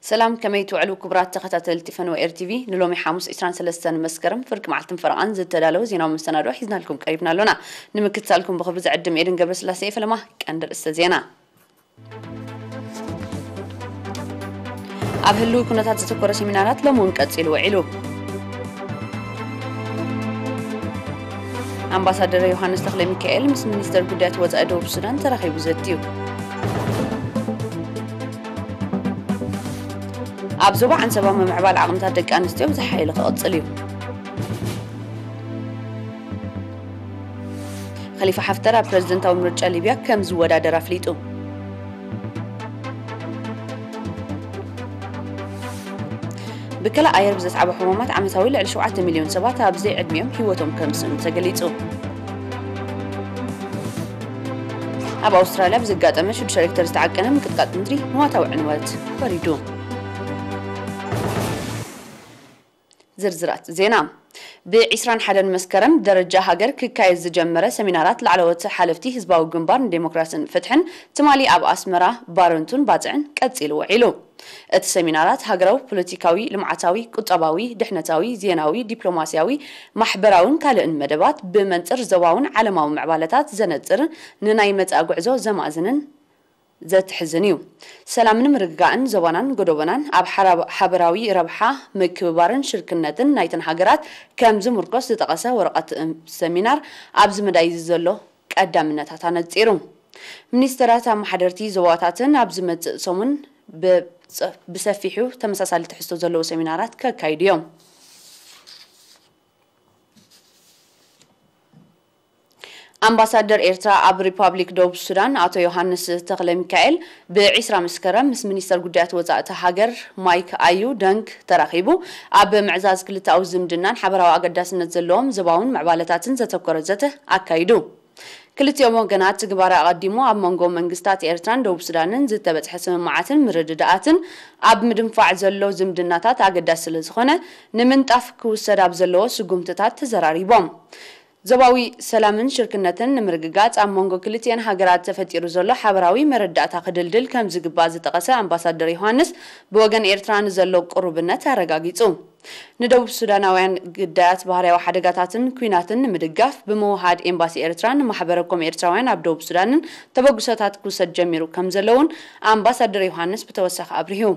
ሰላም፣ ከመይ ትውዕሉ ክቡራት ተኸታተልቲ ፈነወ ኤር ቲቪ? ንሎሚ ሓሙስ ዕስራን ሰለስተን መስከረም ፍርቂ መዓልትን ፈረቓን ዝተዳለወ ዜናዊ መሰናድኦ ሒዝናልኩም ቀሪብና ኣሎና። ንምክትታልኩም ብኽብሪ ዝዕድም ኤደን ገብረስላሴ። ፈለማ ቀንዲ ርእስተ ዜና። ኣብ ህልዊ ኩነታት ዘተኮረ ሰሚናራት ሎሚ እውን ቀጺሉ ውዒሉ። ኣምባሳደር ዮሃንስ ተኽለ ሚካኤል ምስ ሚኒስተር ጉዳያት ወጻኢ ደቡብ ሱዳን ተራኺቡ ዘትዩ። ኣብ ዞባ ዓንሰባ ምምዕባል ዓቕምታት ደቂ ኣንስትዮ ብዝሓየለ ክቕጽል እዩ። ኸሊፋ ሓፍተር ኣብ ፕረዚደንታዊ ምርጫ ሊብያ ከም ዝወዳደር ኣፍሊጡ። ብከላ ኣየር ብዘስዓቦ ሕሙማት ዓመታዊ ልዕሊ ሸውዓተ ሚልዮን ሰባት ኣብ ዘይዕድሚኦም ህይወቶም ከም ዝስእኑ ተገሊጹ። ኣብ ኣውስትራልያ ብዘጋጠመ ሽዱሽተ ሬክተር ዝተዓቀነ ምንቅጥቃጥ ምድሪ ንዋታዊ ዕንወት ወሪዱ። ዝርዝራት ዜና። ብ ዕስራን ሓደን መስከረም ደረጃ ሃገር ክካየድ ዝጀመረ ሰሚናራት ላዕለዎት ሓለፍቲ ህዝባዊ ግንባር ንዴሞክራስን ፍትሕን ትማሊ ኣብ ኣስመራ ባረንቱን ባጽዕን ቀጺሉ ውዒሉ። እቲ ሰሚናራት ሃገራዊ፣ ፖለቲካዊ፣ ልምዓታዊ፣ ቁጠባዊ፣ ድሕነታዊ፣ ዜናዊ፣ ዲፕሎማስያዊ፣ ማሕበራውን ካልእን መደባት ብመንጽር ዞባውን ዓለማዊ ምዕባለታት ዘነጽርን ንናይ መጻኢ ጉዕዞ ዘማእዝንን ዘትሕዝን እዩ። ሰላምን ምርግጋእን ዞባናን ጎደቦናን ኣብ ሓራ-፣ ሓበራዊ ረብሓ፣ ምክብባርን ሽርክነትን ናይተን ሃገራት ከም ዝምርኮስ ዝጠቐሰ ወረቐት እም-፣ ሰሚናር ኣብዚ መዳይ እዚ ዘሎ ቀዳምነታት ኣነጺሩ። ሚኒስተራት ኣመሓደርቲ ዞባታትን ኣብ ዝመጽእ ሰሙን ብ-፣ ብሰፊሑ ተመሳሳሊ ትሕዝቶ ዘለዎ ሰሚናራት ከካይዱ እዮም። ኣምባሳደር ኤርትራ ኣብ ሪፓብሊክ ደቡብ ሱዳን ኣቶ ዮሃንስ ተኽለ ሚካኤል ብ ዕስራ መስከረም ምስ ሚኒስተር ጉዳያት ወጻኢ እታ ሃገር ማይክ ኣዩ ደንግ ተራኺቡ ኣብ ምዕዛዝ ክልተኣዊ ዝምድናን ሓበራዊ ኣገዳስነት ዘለዎም ዞባውን ምዕባለታትን ዘተኮረ ዘተ ኣካይዱ። ክልቲኦም ወገናት ትግባረ ኣቐዲሙ ኣብ መንጎ መንግስታት ኤርትራን ደቡብ ሱዳንን ዝተበጽሐ ስምምዓትን ምርድዳኣትን ኣብ ምድንፋዕ ዘሎ ዝምድናታት ኣገዳሲ ስለ ዝኾነ ንምንጣፍ ክውሰድ ኣብ ዘለዎ ስጉምትታት ተዘራሪቦም። ዞባዊ ሰላምን ሽርክነትን ንምርግጋጽ ኣብ መንጎ ክልቲኤን ሃገራት ተፈጢሩ ዘሎ ሓበራዊ መረዳእታ ክድልድል ከም ዝግባእ ዝጠቐሰ ኣምባሳደር ዮሃንስ፣ ብወገን ኤርትራ ንዘሎ ቅሩብነት ኣረጋጊጹ። ንደቡብ ሱዳናውያን ግዳያት ባህርያዊ ሓደጋታትን ኲናትን ንምድጋፍ ብምውሃድ ኤምባሲ ኤርትራ ንማሕበረ ኮም ኤርትራውያን ኣብ ደቡብ ሱዳንን ተበግሶታት ክውሰድ ጀሚሩ ከም ዘሎ እውን ኣምባሳደር ዮሃንስ ብተወሳኺ ኣብሪሁ።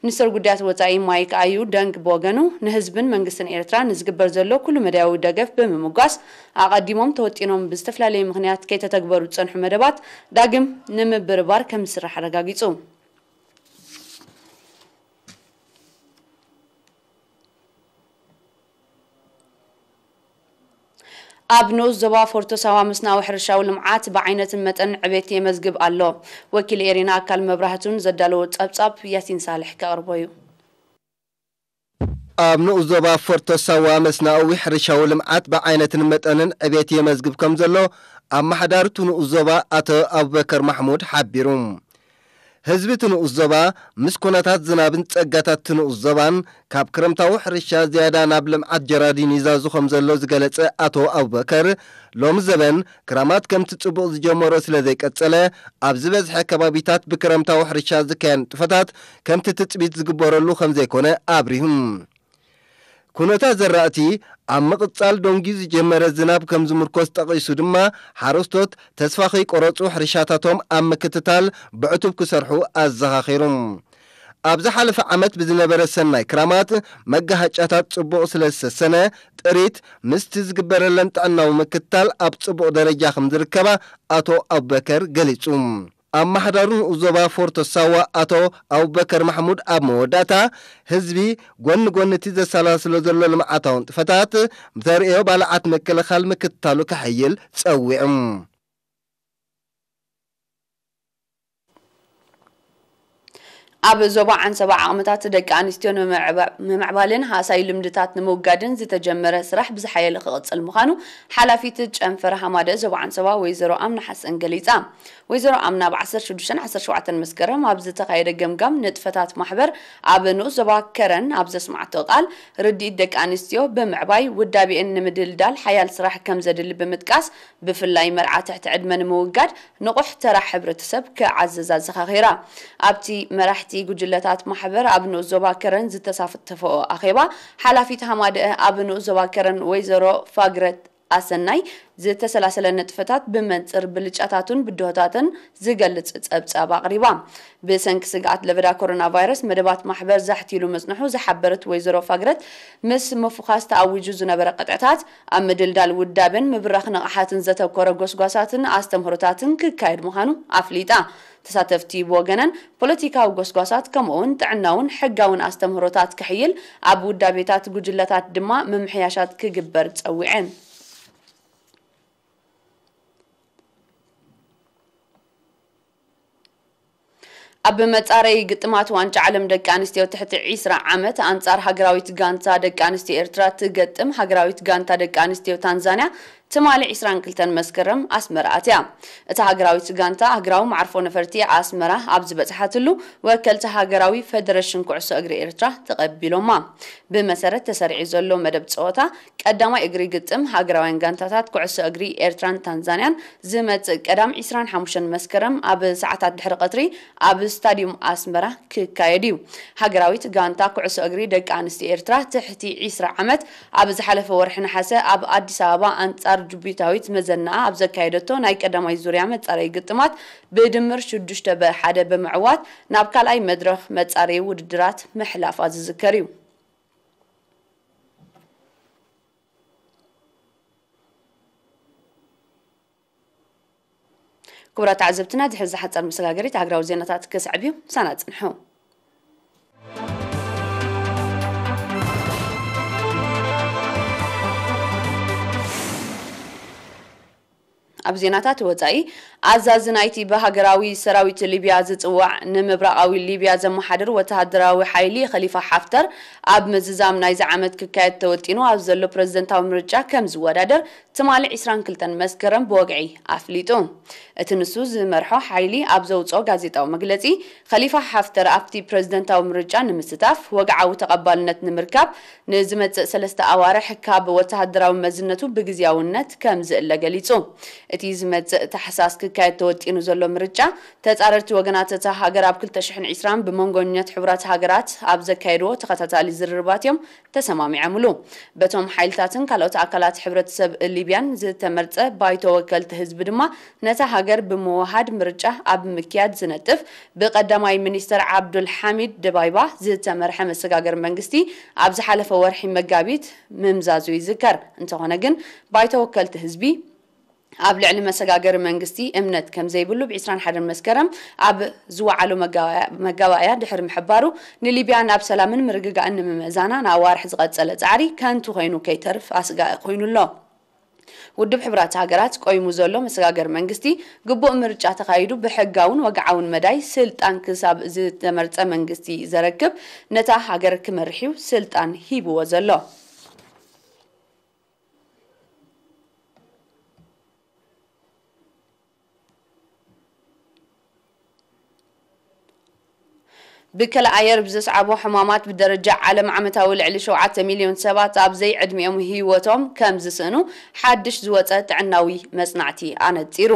ሚኒስተር ጉዳያት ወጻኢ ማይክ ኣዩ ደንግ ብወገኑ፣ ንህዝብን መንግስትን ኤርትራ ንዝግበር ዘሎ ኩሉ መዳያዊ ደገፍ ብምምጓስ፣ ኣቐዲሞም ተወጢኖም ብዝተፈላለየ ምኽንያት ከይተተግበሩ ዝጸንሑ መደባት ዳግም ንምብርባር ከም ዝስራሕ ኣረጋጊጹ። ኣብ ንኡስ ዞባ ፎርቶ ሳዋ ምስናዊ ሕርሻዊ ልምዓት ብዓይነትን መጠን ዕቤት የመዝግብ ኣሎ። ወኪል ኤሪና ኣካል መብራህቱን ዘዳለዎ ጸብጻብ ያሲን ሳልሕ ከቕርቦ እዩ። ኣብ ንኡስ ዞባ ፎርቶ ሳዋ መስናዊ ሕርሻዊ ልምዓት ብዓይነትን መጠንን ዕቤት የመዝግብ ከም ዘሎ ኣመሓዳሪ እቲ ንኡስ ዞባ ኣቶ ኣቡበከር ማሕሙድ ሓቢሩ። ህዝቢ እቲ ንኡስ ዞባ ምስ ኩነታት ዝናብን ጸጋታት እቲ ንኡስ ዞባን ካብ ክረምታዊ ሕርሻ ዝያዳ ናብ ልምዓት ጀራዲን ይዛዙ ከም ዘሎ ዝገለጸ ኣቶ ኣቡበከር፣ ሎሚ ዘበን ክራማት ከምቲ ጽቡቕ ዝጀመሮ ስለ ዘይቀጸለ፣ ኣብ ዝበዝሐ ከባቢታት ብክረምታዊ ሕርሻ ዝካየድ ንጥፈታት ከምቲ ትጽቢት ዝግበረሉ ከም ዘይኮነ ኣብሪሁ። ኩነታት ዘራእቲ ኣብ ምቕጻል ደንጉዩ ዝጀመረ ዝናብ ከም ዝምርኮስ ጠቒሱ ድማ፣ ሓረስቶት ተስፋ ከይቆረጹ ሕርሻታቶም ኣብ ምክትታል ብዕቱብ ክሰርሑ ኣዘኻኺሩ። ኣብ ዝሓለፈ ዓመት ብዝነበረ ሰናይ ክራማት መጋሃጫታት ጽቡቕ ስለ ዝሰሰነ፣ ጥሪት ምስቲ ዝግበረለን ጥዕናዊ ምክትታል ኣብ ጽቡቕ ደረጃ ከም ዝርከባ ኣቶ ኣቡበከር ገሊጹ። ኣመሓዳሪ ንኡስ ዞባ ፎርቶ ሳዋ ኣቶ ኣቡበከር ማሕሙድ ኣብ መወዳእታ፣ ህዝቢ ጎኒ ጎኒ እቲ ዘሰላስሎ ዘሎ ልምዓታዊ ንጥፈታት ብተርእዮ ባልዓት ምክልኻል ምክትታሉ ከሐይል ጸዊዑ። ኣብ ዞባ ዓንሰባ ዓቕምታት ደቂ ኣንስትዮ ንምዕባ-፣ ንምምዕባልን ሃሳይ ልምድታት ንምውጋድን ዝተጀመረ ስራሕ ብዝሓየለ ክቕጽል ምዃኑ ሓላፊት ጨንፈር ሃማደ ዞባ ዓንሰባ ወይዘሮ ኣምና ሓሰን ገሊጻ። ወይዘሮ ኣምና ብ ዓሰርተ ሽዱሽተን ዓሰርተ ሸውዓተን መስከረም ኣብ ዝተኻየደ ገምጋም ንጥፈታት ማሕበር ኣብ ንኡስ ዞባ ከረን ኣብ ዘስማዕቶ ቃል፣ ርድኢት ደቂ ኣንስትዮ ብምዕባይ ውዳቤአን ንምድልዳል ሓያል ስራሕ ከም ዘድሊ ብምጥቃስ፣ ብፍላይ መርዓ ትሕቲ ዕድመ ንምውጋድ ንቑሕ ተራ ሕብረተሰብ ክዓዝዝ ኣዘኻኺራ። ኣብቲ መራሕቲ ጉጅለታት ማሕበር ኣብ ንኡስ ዞባ ከረን ዝተሳተፈኦ ኣኼባ፣ ሓላፊት ሃማደአ ኣብ ንኡስ ዞባ ከረን ወይዘሮ ፋግረት ኣሰናይ፣ ዝተሰላሰለ ንጥፈታት ብመንጽር ብልጫታቱን ብድሆታትን ዝገልጽ ጸብጻብ ኣቕሪባ። ብሰንኪ ስግኣት ለበዳ ኮሮና ቫይረስ መደባት ማሕበር ዛሕቲሉ ምጽንሑ ዝሓበረት ወይዘሮ ፋግረት፣ ምስ ምፉኻስ ተኣዊጁ ዝነበረ ቅጥዕታት ኣብ ምድልዳል ውዳበን ምብራኽ ንቕሓትን ዘተኮረ ጎስጓሳትን ኣስተምህሮታትን ክካየድ ምዃኑ ኣፍሊጣ። ተሳተፍቲ ብወገነን ፖለቲካዊ ጎስጓሳት ከምኡውን ጥዕናውን ሕጋውን ኣስተምህሮታት ክሕይል፣ ኣብ ውዳቤታት ጉጅለታት ድማ ምምሕያሻት ክግበር ጸዊዐን። ኣብ መጻረዪ ግጥማት ዋንጫ ዓለም ደቂ ኣንስትዮ ትሕቲ ዒስራ ዓመት ኣንጻር ሃገራዊት ጋንታ ደቂ ኣንስትዮ ኤርትራ ትገጥም ሃገራዊት ጋንታ ደቂ ኣንስትዮ ታንዛንያ ትማሊ ዒስራን ክልተን መስከረም ኣስመራ ኣትያ። እታ ሃገራዊት ጋንታ ሃገራዊ መዓርፎ ነፈርቲ ኣስመራ ኣብ ዝበጽሓትሉ፣ ወከልቲ ሃገራዊ ፈደረሽን ኩዕሶ እግሪ ኤርትራ ተቐቢሎማ። ብመሰረት ተሰሪዑ ዘሎ መደብ ጸወታ፣ ቀዳማይ እግሪ ግጥም ሃገራውያን ጋንታታት ኩዕሶ እግሪ ኤርትራን ታንዛንያን ዝመጽእ ቀዳም ዒስራን ሓሙሽተን መስከረም ኣብ ሰዓታት ድሕሪ ቀትሪ ኣብ ስታድዩም ኣስመራ ክካየድ እዩ። ሃገራዊት ጋንታ ኩዕሶ እግሪ ደቂ ኣንስትዮ ኤርትራ ትሕቲ ዒስራ ዓመት ኣብ ዝሓለፈ ወርሒ ነሓሰ ኣብ ኣዲስ ኣበባ ኣንጻር ጅቡታዊት መዘናኣ ኣብ ዘካየደቶ ናይ ቀዳማይ ዙርያ መጻረዪ ግጥማት ብድምር ሽዱሽተ ብ ሓደ ብምዕዋት ናብ ካልኣይ መድረኽ መጻረዪ ውድድራት ምሕላፋ ዝዝከር እዩ። ክቡራት ተዓዘብትና፣ ድሕሪ እዚ ሓጻር መሰጋገሪት ሃገራዊ ዜናታት ክስዕብ እዩ። ሳና ጽንሑ። ኣብ ዜናታት ወጻኢ፣ ኣዛዚ ናይቲ ብሃገራዊ ሰራዊት ሊብያ ዝጽዋዕ ንምብራቓዊ ሊብያ ዘመሓድር ወተሃደራዊ ሓይሊ ኸሊፋ ሓፍተር፣ ኣብ ምዝዛም ናይዚ ዓመት ክካየድ ተወጢኑ ኣብ ዘሎ ፕረዚደንታዊ ምርጫ ከም ዝወዳደር ትማሊ ዒስራን ክልተን መስከረም ብወግዒ ኣፍሊጡ። እቲ ንሱ ዝመርሖ ሓይሊ ኣብ ዘውጽኦ ጋዜጣዊ መግለጺ፣ ኸሊፋ ሓፍተር ኣብቲ ፕረዚደንታዊ ምርጫ ንምስታፍ ወግዓዊ ተቐባልነት ንምርካብ ንዝመጽእ ሰለስተ ኣዋርሕ ካብ ወተሃደራዊ መዝነቱ ብግዝያውነት ከም ዝእለ ገሊጹ። እቲ ዝመጽእ ታሕሳስ ክካየድ ተወጢኑ ዘሎ ምርጫ፣ ተጻረርቲ ወገናት እታ ሃገር ኣብ ክልተ ሽሕን ዒስራን ብመንጎኛት ሕቡራት ሃገራት ኣብ ዘካየድዎ ተኸታታሊ ዝርርባት እዮም ተሰማሚዖምሉ። በቶም ሓይልታትን ካልኦት ኣካላት ሕብረተሰብ ሊብያን ዝተመርጸ ባይቶ ወከልቲ ህዝቢ ድማ፣ ነታ ሃገር ብምውሃድ ምርጫ ኣብ ምክያድ ዝነጥፍ ብቀዳማይ ሚኒስተር ዓብዱል ሓሚድ ደባይባ ዝተመርሐ መሰጋገሪ መንግስቲ ኣብ ዝሓለፈ ወርሒ መጋቢት ምምዛዙ ይዝከር። እንተኾነ ግን፣ ባይቶ ወከልቲ ህዝቢ ኣብ ልዕሊ መሰጋገሪ መንግስቲ እምነት ከም ዘይብሉ ብ ዒስራን ሓደን መስከረም ኣብ ዝወዓሎ መጋባእያ፣ መጋባእያ ድሕሪ ምሕባሩ፣ ንሊብያ ናብ ሰላምን ምርግጋእን ንምምእዛና ንኣዋርሕ ዝቐጸለ ጻዕሪ ከንቱ ኮይኑ ከይተርፍ ኣስጋኢ ኮይኑ ኣሎ። ውድብ ሕቡራት ሃገራት ቆይሙ ዘሎ መሰጋገሪ መንግስቲ፣ ግቡእ ምርጫ ተኻይዱ ብሕጋውን ወግዓውን መዳይ ስልጣን ክሳብ ዝተመርጸ መንግስቲ ዘረክብ፣ ነታ ሃገር ክመርሕ እዩ ስልጣን ሂብዎ ዘሎ። ብከላ ኣየር ብዘስዓቦ ሕማማት ብደረጃ ዓለም ዓመታዊ ልዕሊ ሸውዓተ ሚልዮን ሰባት ኣብ ዘይዕድሚኦም ህይወቶም ከም ዝስእኑ ሓድሽ ዝወጸ ጥዕናዊ መጽናዕቲ ኣነጺሩ።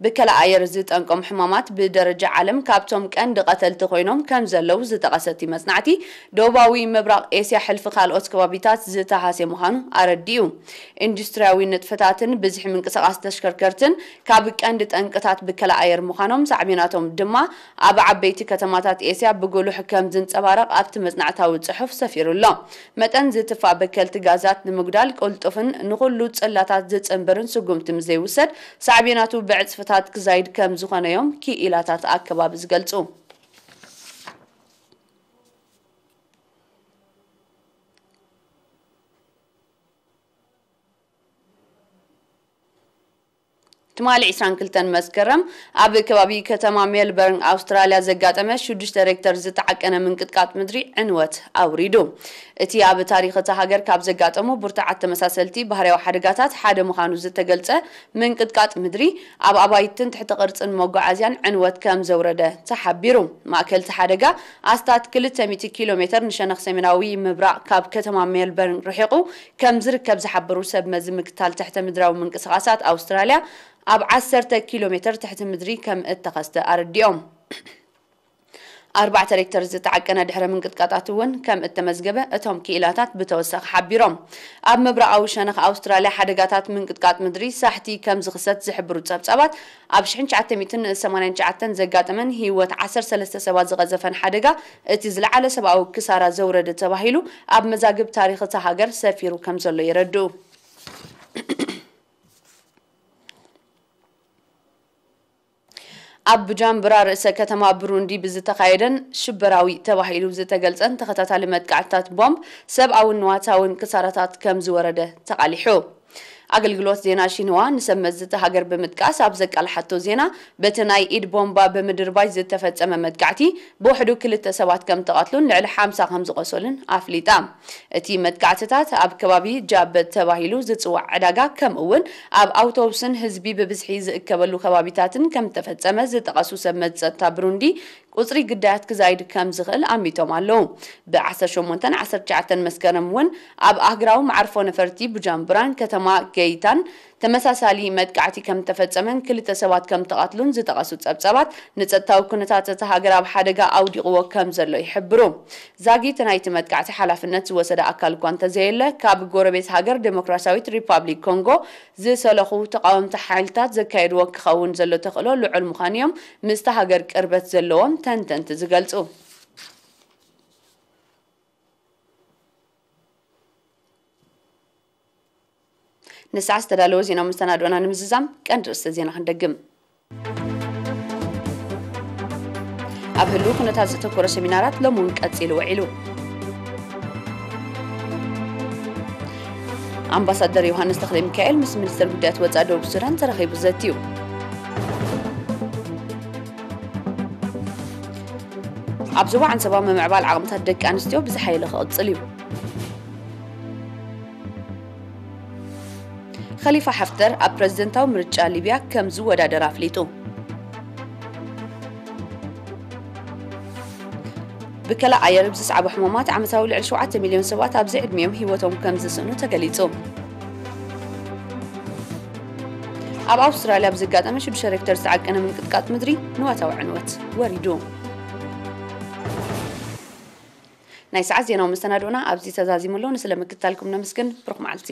ብከላ ኣየር ዝጠንቆም ሕማማት ብደረጃ ዓለም ካብቶም ቀንዲ ቀተልቲ ኮይኖም ከም ዘለዉ ዝጠቐሰ እቲ መጽናዕቲ፣ ደቡባዊ ምብራቕ ኤስያ ሕልፊ ካልኦት ከባቢታት ዝተሃስየ ምዃኑ ኣረዲኡ። ኢንዱስትሪያዊ ንጥፈታትን ብዝሒ ምንቅስቓስ ተሽከርከርትን ካብ ቀንዲ ጠንቅታት ብከላ ኣየር ምዃኖም፣ ሳዕቤናቶም ድማ ኣብ ዓበይቲ ከተማታት ኤስያ ብጉሉሕ ከም ዝንጸባረቕ ኣብቲ መጽናዕታዊ ጽሑፍ ሰፊሩ ኣሎ። መጠን ዝትፋእ በከልቲ ጋዛት ንምጉዳል ቅልጡፍን ንኹሉ ጽላታት ዝጽንብርን ስጉምቲ ምስ ዘይውሰድ፣ ሳዕቤናቱ ብዕጽፍታት ክዛይድ ከም ዝኾነ እዮም ክኢላታት ኣከባቢ ዝገልጹ። ትማሊ ዒስራን ክልተን መስከረም ኣብ ከባቢ ከተማ ሜልበርን ኣውስትራልያ ዘጋጠመ ሽዱሽተ ሬክተር ዝተዓቀነ ምንቅጥቃጥ ምድሪ ዕንወት ኣውሪዱ። እቲ ኣብ ታሪኽ እታ ሃገር ካብ ዘጋጠሙ ብርቱዓት ተመሳሰልቲ ባህርያዊ ሓደጋታት ሓደ ምዃኑ ዝተገልጸ ምንቅጥቃጥ ምድሪ፣ ኣብ ኣባይትን ትሕቲ ቅርጽን መጓዓዝያን ዕንወት ከም ዘውረደ ተሓቢሩ። ማእከል እቲ ሓደጋ ኣስታት ክልተ ሚእቲ ኪሎ ሜተር ንሸነኽ ሰሜናዊ ምብራቕ ካብ ከተማ ሜልበርን ርሒቑ ከም ዝርከብ ዝሓበሩ ሰብ መዚ ምክትታል ትሕተ ምድራዊ ምንቅስቓሳት ኣውስትራልያ፣ ኣብ ዓሰርተ ኪሎ ሜተር ትሕቲ ምድሪ ከም እተኸስተ ኣረዲኦም። ኣርባዕተ ሬክተር ዝተዓቀነ ድሕረ ምንቅጥቃጣት እውን ከም እተመዝገበ እቶም ክኢላታት ብተወሳኺ ሓቢሮም። ኣብ ምብራቓዊ ሸነኽ ኣውስትራልያ ሓደጋታት ምንቅጥቃጥ ምድሪ ሳሕቲ ከም ዝኽሰት ዝሕብሩ ጸብጻባት፣ ኣብ ሽሕን ትሽዓተ ሚእትን ሰማንያን ትሽዓተን ዘጋጠመን ህይወት ዓሰርተ ሰለስተ ሰባት ዝቐዘፈን ሓደጋ እቲ ዝለዓለ ሰብኣዊ ክሳራ ዘውረደ ተባሂሉ ኣብ መዛግብ ታሪኽ እታ ሃገር ሰፊሩ ከም ዘሎ የረድኡ። ኣብ ቡጃምብራ ርእሰ ከተማ ብሩንዲ ብዝተኻየደን ሽበራዊ ተባሂሉ ዝተገልጸን ተኸታታሊ መጥቃዕትታት ቦምብ ሰብኣውን ንዋታውን ክሳራታት ከም ዝወረደ ተቓሊሑ። ኣገልግሎት ዜና ሺንዋ ንሰብ መዚ እታ ሃገር ብምጥቃስ ኣብ ዘቃልሓቶ ዜና፣ በቲ ናይ ኢድ ቦምባ ብምድርባይ ዝተፈጸመ መጥቃዕቲ ብውሕዱ ክልተ ሰባት ከም ተቐትሉን ልዕሊ ሓምሳ ከም ዝቖሰሉን ኣፍሊጣ። እቲ መጥቃዕትታት ኣብ ከባቢ ጃበት ተባሂሉ ዝጽዋዕ ዕዳጋ፣ ከምኡ እውን ኣብ ኣውቶቡስን ህዝቢ ብብዝሒ ዝእከበሉ ከባቢታትን ከም ተፈጸመ ዝጠቐሱ ሰብ መዚ ጸጥታ ብሩንዲ፣ ቁጽሪ ግዳያት ክዛይድ ከም ዝኽእል ኣሚቶም ኣለዉ። ብ ዓሰርተ ሸሞንተን ዓሰርተ ትሽዓተን መስከረም እውን ኣብ ኣህግራዊ መዓርፎ ነፈርቲ ቡጃምብራን ከተማ ገይታን ተመሳሳሊ መጥቃዕቲ ከም ተፈጸመን ክልተ ሰባት ከም ተቐትሉን ዝጠቐሱ ጸብጻባት፣ ንጸጥታዊ ኩነታት እታ ሃገር ኣብ ሓደጋ ኣውዲቕዎ ከም ዘሎ ይሕብሩ። ዛጊት ናይቲ መጥቃዕቲ ሓላፍነት ዝወሰደ ኣካል እኳ እንተዘየለ፣ ካብ ጎረቤት ሃገር ዴሞክራሲያዊት ሪፓብሊክ ኮንጎ ዝሰለኹ ተቓወምቲ ሓይልታት ዘካየድዎ ክኸውን ዘሎ ተኽእሎ ልዑል ምዃኑ እዮም ምስቲ ሃገር ቅርበት ዘለዎም ተንተንቲ ዝገልጹ። ንሰዓት ዝተዳለወ ዜናዊ መሰናድኦና ንምዝዛም ቀንዲ ርእስተ ዜና ክንደግም። ኣብ ህልው ኩነታት ዘተኮረ ሰሚናራት ሎሚ እውን ቀጺሉ ውዒሉ። ኣምባሳደር ዮሃንስ ተኽለ ሚካኤል ምስ ሚኒስተር ጉዳያት ወጻኢ ደቡብ ሱዳን ተራኺቡ ዘትዩ። ኣብ ዞባ ዓንሰባ ምምዕባል ዓቕምታት ደቂ ኣንስትዮ ብዝሓየለ ክቕጽል እዩ። ኸሊፋ ሓፍተር ኣብ ፕረዚደንታዊ ምርጫ ሊብያ ከም ዝወዳደር ኣፍሊጡ። ብከላ ኣየር ብዝሰዓቦ ሕሙማት ዓመታዊ ልዕሊ ሸውዓተ ሚልዮን ሰባት ኣብዚ ዕድሚኦም ህይወቶም ከም ዝስእኑ ተገሊጹ። ኣብ ኣውስትራልያ ብዘጋጠመ ሽዱሽተ ሬክተር ዝተዓቀነ ምንቅጥቃጥ ምድሪ ንዋታዊ ዕንወት ወሪዱ። ናይ ሰዓት ዜናዊ መሰናድኦና ኣብዚ ተዛዚሙ ኣሎ። ንስለ ምክትታልኩም ነመስግን። ብሩኽ መዓልቲ።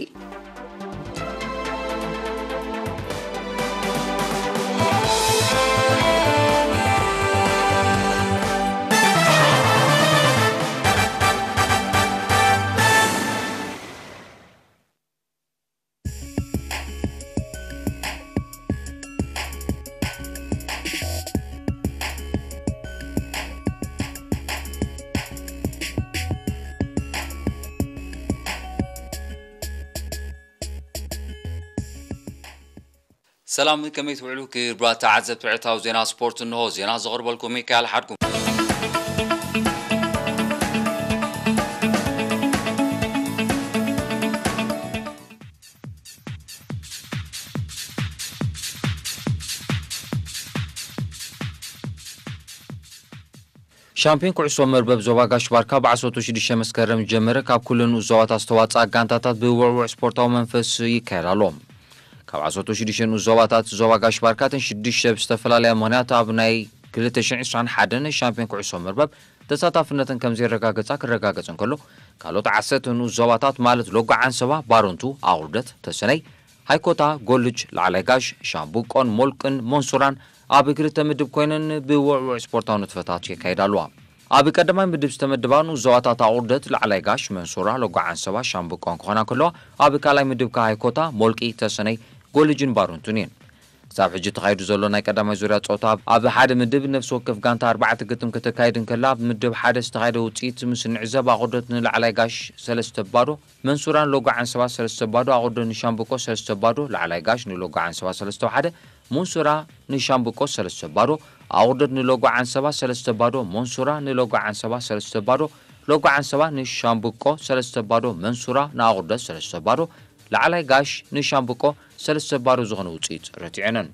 ሰላም፣ ከመይ ትውዕሉ ክቡራት ተዓዘብቲ ዕለታዊ ዜና ስፖርት? እንሆ ዜና ዘቕርበልኩም ሚካኤል ሓድጉ። ሻምፒዮን ኩዕሶ መርበብ ዞባ ጋሽ ባርካ ብ ዓሰርተ ሽዱሽተ መስከረም ዝጀመረ ካብ ኩለን ንኡስ ዞባታት ዝተዋፅኣ ጋንታታት ብውዕውዕ ስፖርታዊ መንፈስ ይካየድ ኣሎ። ካብ ዓሰርተ ሽዱሽተ ንኡስ ዞባታት ዞባ ጋሽ ባርካ እተን ሽዱሽተ ብዝተፈላለያ ምኽንያት ኣብ ናይ ክልተ ሽሕን ዕስራን ሓደን ሻምፒዮን ኩዕሶ መርበብ ተሳታፍነተን ከም ዘየረጋገፃ ክረጋገፅ እንከሎ፣ ካልኦት ዓሰርተ ንኡስ ዞባታት ማለት ሎጎ ዓንሰባ፣ ባረንቱ፣ ኣቑርደት፣ ተሰነይ፣ ሃይኮታ፣ ጎልጅ፣ ላዕላይ ጋሽ፣ ሻምብቆን ሞልቅን ሞንሱራን ኣብ ክልተ ምድብ ኮይነን ብውዕውዕ ስፖርታዊ ንጥፈታት የካይዳ ኣለዋ። ኣብ ቀዳማይ ምድብ ዝተመደባ ንኡስ ዞባታት ኣቑርደት፣ ላዕላይ ጋሽ፣ መንሱራ፣ ሎጎ ዓንሰባ፣ ሻምብቆ እንክኾና ከለዋ፣ ኣብ ካልኣይ ምድብ ከ ሃይኮታ፣ ሞልቂ፣ ተሰነይ፣ ጎልጅን ባረንቱን እየን። ክሳብ ሕጂ ተኻይዱ ዘሎ ናይ ቀዳማይ ዙርያ ጸወታ ኣብ ሓደ ምድብ ነፍሲ ወከፍ ጋንታ ኣርባዕተ ግጥም ከተካይድ እንከላ፣ ኣብ ምድብ ሓደ ዝተኻየደ ውጽኢት ምስ ንዕዘብ፣ ኣቑርደት ንላዕላይ ጋሽ ሰለስተ ባዶ፣ መንሱራ ንሎጎ ዓንሰባ ሰለስተ ባዶ፣ ኣቑርደት ንሻምብቆ ሰለስተ ባዶ፣ ላዕላይ ጋሽ ንሎጎ ዓንሰባ ሰለስተ ሓደ፣ መንሱራ ንሻምብቆ ሰለስተ ባዶ፣ ኣቑርደት ንሎጎ ዓንሰባ ሰለስተ ባዶ፣ መንሱራ ንሎጎ ዓንሰባ ሰለስተ ባዶ፣ ሎጎ ዓንሰባ ንሻምብቆ ሰለስተ ባዶ፣ መንሱራ ንኣቑርደት ሰለስተ ባዶ፣ ላዕላይ ጋሽ ንሻምብቆ ሰለስተ ባዶ ዝኾነ ውጽኢት ረቲዐነን።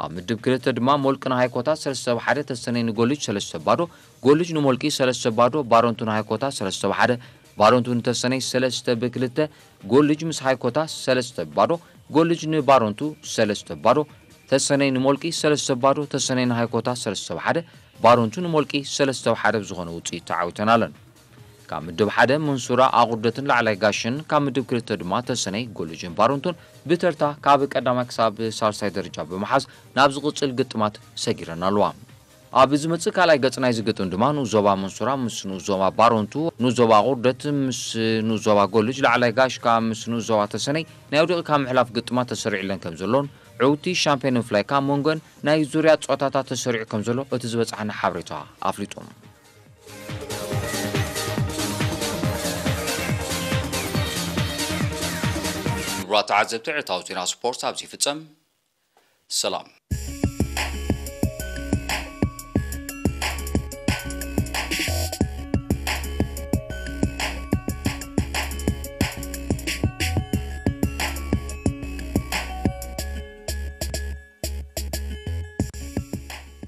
ኣብ ምድብ ክልተ ድማ ሞልቂ ንሃይኮታ ሰለስተ ብ ሓደ፣ ተሰነይ ንጎልጅ ሰለስተ ባዶ፣ ጎልጅ ንሞልቂ ሰለስተ ባዶ፣ ባረንቱ ንሃይኮታ ሰለስተ ብ ሓደ፣ ባረንቱ ንተሰነይ ሰለስተ ብ ክልተ፣ ጎልጅ ምስ ሃይኮታ ሰለስተ ባዶ፣ ጎልጅ ንባረንቱ ሰለስተ ባዶ፣ ተሰነይ ንሞልቂ ሰለስተ ባዶ፣ ተሰነይ ንሃይኮታ ሰለስተ ብ ሓደ፣ ባሮንቱ ንሞልቂ ሰለስተ ብ ሓደ ብዝኾነ ውፅኢት ተዓዊተን ኣለን። ካብ ምድብ ሓደ መንሱራ ኣቑርደትን ላዕላይ ጋሽን፣ ካብ ምድብ ክልተ ድማ ተሰነይ ጎልጅን ባሮንቱን ብተርታ ካብ ቀዳማይ ክሳብ ሳልሳይ ደረጃ ብምሓዝ ናብ ዝቕፅል ግጥማት ሰጊረን ኣለዋ። ኣብ ዝመጽእ ካልኣይ ገጽ ናይዚ ግጥም ድማ ንኡስ ዞባ መንሱራ ምስ ንኡስ ዞባ ባሮንቱ፣ ንኡስ ዞባ ኣቑርደት ምስ ንኡስ ዞባ ጎልጅ፣ ላዕላይ ጋሽ ከኣ ምስ ንኡስ ዞባ ተሰነይ ናይ ውድቂ ካብ ምሕላፍ ግጥማት ተሰሪዕለን ከም ዘሎን ዕውቲ ሻምፒዮን ምፍላይ ከኣ መንጎን ናይ ዙርያ ጸወታታት ተሰሪዑ ከም ዘሎ እቲ ዝበጽሓና ሓበሬታ ኣፍሊጡ። ክቡራት ተዓዘብቲ፣ ዕለታዊ ዜና ስፖርት ኣብዚ ይፍጸም። ሰላም።